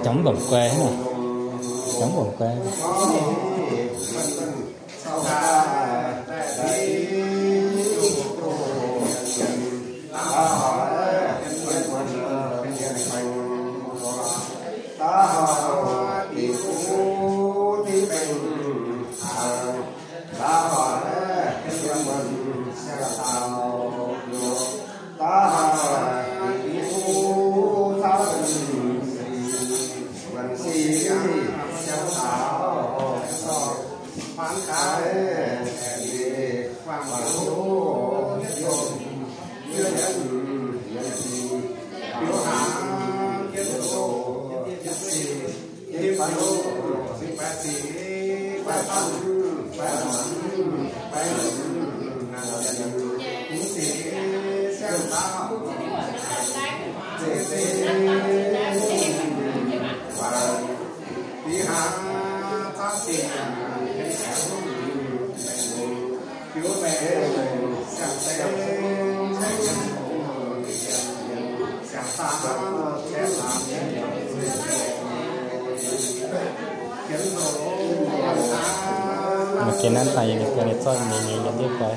Jangx mv bamc guai, jangx mv bamc guai. Mangc gaax naaiv daaih yie ninh gaax ninh zorqv ninh yietc diuh guai.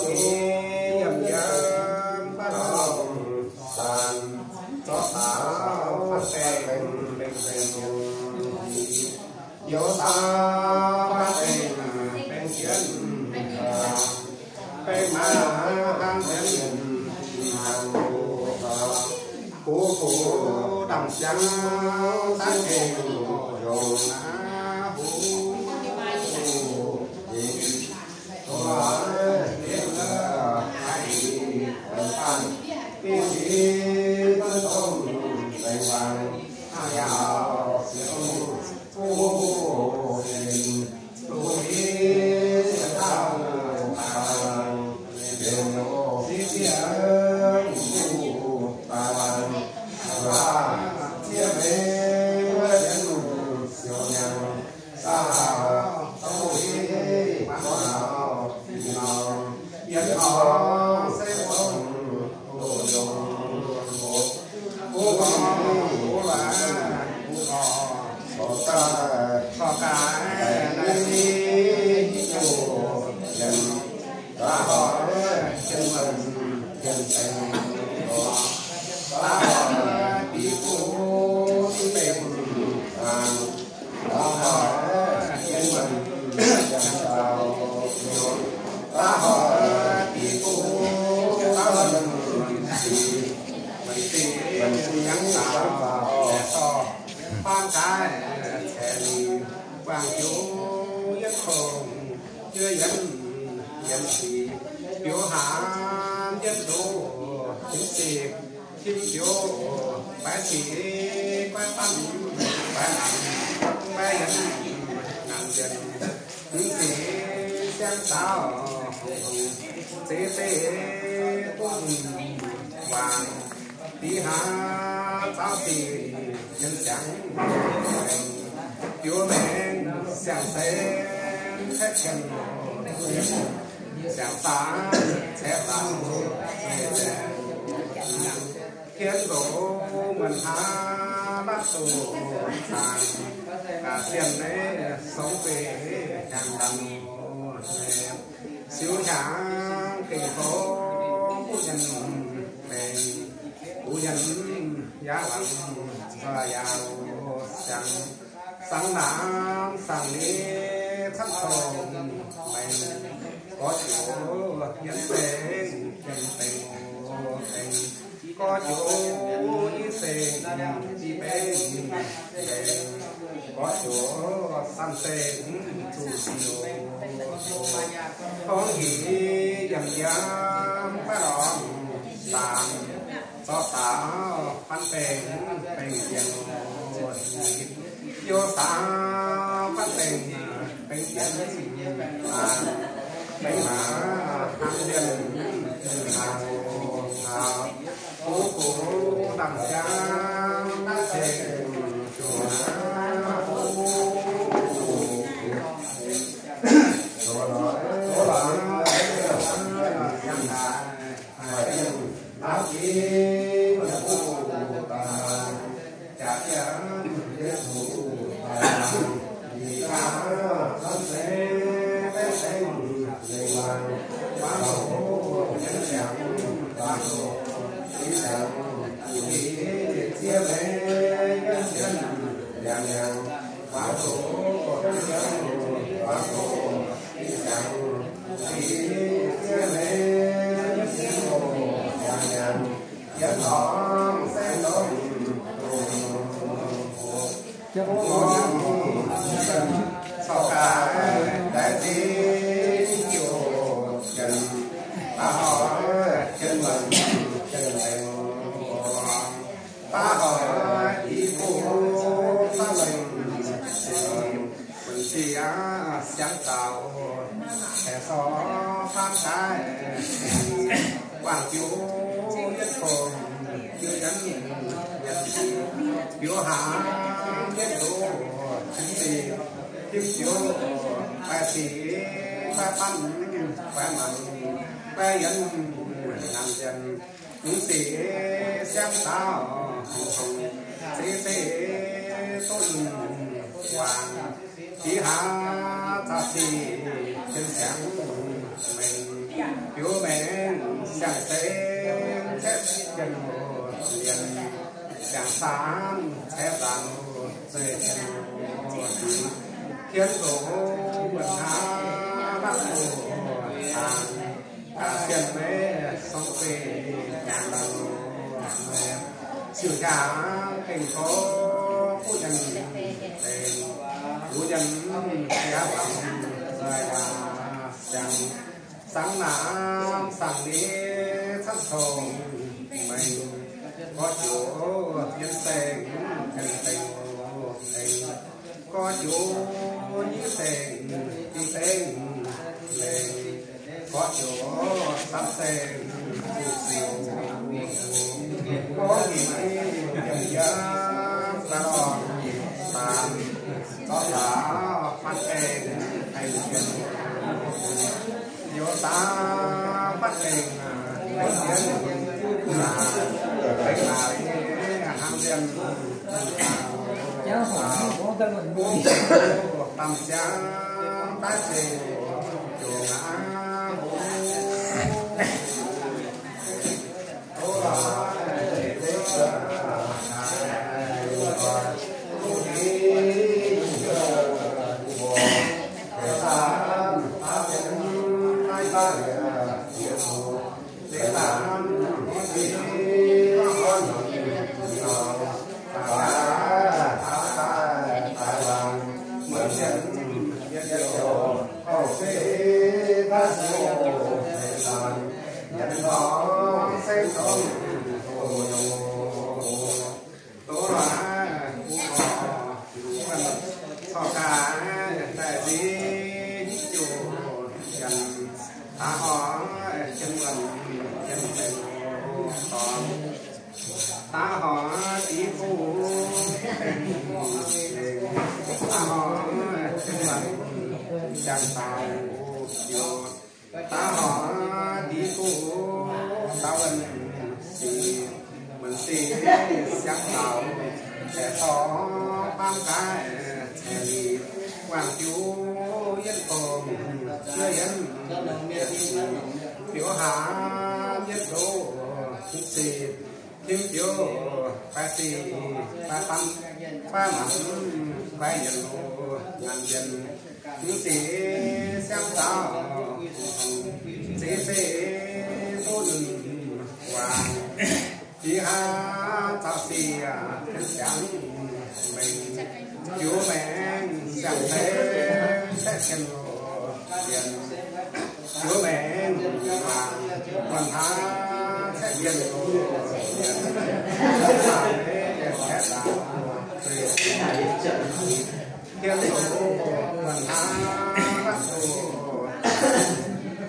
Yiem yiem baav lorngh zaanc, zorqv taux fatv baengh, baengh baengh youz dauh fatv baengh, baengh jienv baengh maaih hnangv jienv hnangv. Hu hu ndamv siang daaih gengh yongh aqv. Hu hu Faan gaaix caeqv guangc jienv yietv kongx, jienv yienx, yienx sic, biux hnaanx jienv ndoqv, tim sic, tim biux, baeqv sic, baeqv banv, baeqv nanx, baeqv yienx, nanx yienx, hmz sic, siang zaaux, zeix se, buv hmz, waanc, dix hlaax, zaaux sic, yienx ziangx, biux maengx, siang-seix, caeqv qiemx, siang-faanv, caeqv faanv, tien nzox, muonc hlaax, laatv doqc, zaangc, gaax sien leiz, songx beih, hnyangx-dangh, siux hnyangx, gengh gox, buv nyanc, maengx, buv nyanc, yaac wangc, nzoih yaac siangx, sangx naamh, sangx liz, camv cong, maengx, gorx joux, yienx baengh, yienx baengh, baengh, gorx joux, i sengx, i baengh, baengh, gorx joux, san sengx, zuqc siouc, gorngv njiec, yiem yiem, baav lorngh zaanc, zorqv taux fatv baengh, baengh yienx, youh taux fatv baengh, baengh yienx, baengh maaih hnangv mienh, hnangv, hnangv, gox gox ndamv siang daaih ceng juangc aqv. Baav hoic i buv baav lengh, buonc sic aqv siang zaux, haeqc sorc faanv gaaix, guangc jiu yietv kongx, jiu yienx yienx sic, biux hnaanx yietv ndoqv, tim sic tim biux, baeqc sic baeqc banv, baeqc manc baeqc yienx, nanc yienx, hmz sic siang zaaux, hmz hmz, zeix se, doqv nzunc, waanc, dix hlaax, zaaux sic, jien ziangx, mengh, biux ziangh dengv caeqv jienh lienc, ziangh saamv caeqv nzaanx zeiv jienh, tien zoux wuonh hnangv latv loh dangx, ga'sienh meiv song zeiv jangx dangx, siou hiaangx gengh tov buv nyanc dengh, buv nyanc biaav wangc nzoih waac siangx, saangv naamh saangv nyei camv tongx mengh, gorx joux jienv dengh, jienv dengh, gorx joux nyiv dengh, jienv dengh lengh, gorx joux samv dengh, ziux ziux, gorngv ninh yiem yiem daaih lorngh daanh, zorqv daaih fatv dengh, haih yiem, liuz daaih fatv dengh, haih yiem, dengh naaic hnangv yiem, damh ziangx daaih zeiv jomc aqv. Tov lorqc, mbuo corc gaax daaih nziex joux janx, daav horngh jienv muonh jienv dengh dorngx, daav horngh div buv dengh, daav horngh jienv muonh jangx daux youz. Daav horngh div buv daav wuonh sic, wuonh sic siangv daux, baeqc dorngx baamv gaaix caeqv lic, wangc diuv yienv domh, zuov yienv biouv haamv yienv ndoqv, mv ziqc tim biouv, guaix sic guaix baamv, guaix maanc, guaix yienc loz nyanc yienc, mv ziqc siangv daux, ziqc se duqv nzunc wangc, ziqc hnangv zaux sic jienv siangx mengh, ziouc maengx siang-zeiv caeqv jienh loz-yienc, ziouc maengx wangc wuonh hnangv caeqv jienh loz-yienc, caeqv laangz, caeqv laangz, tien loz wuonh hnangv latv loh,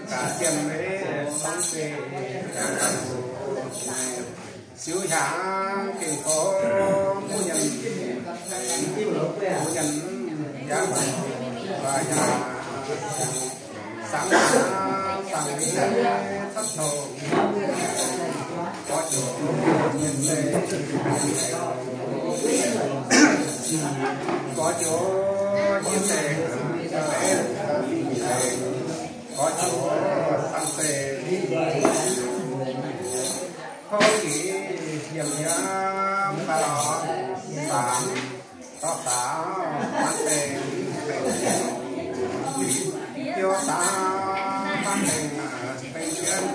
ga'sienh meiv song zeiv jangx dangx, siou hiaangx gengh tov buv nyanc, buv nyanc yaac mangc, yaac saangv, saangv mingh camv tongx, gorx joux jienv dengh, gorx joux jienv dengh, gorx joux samv dengh, kouv njiec yiem yiem baac lorz saamx, zorqv daaih fatv dengh, bengh jienv, biouv daaih fatv dengh, bengh jienv,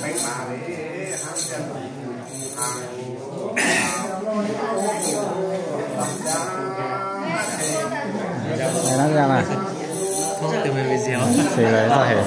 bengh maac leiz hnangv jienv hnaangx. ไอ้นั่นยังอ่ะ เสียงอะไรก็เห็น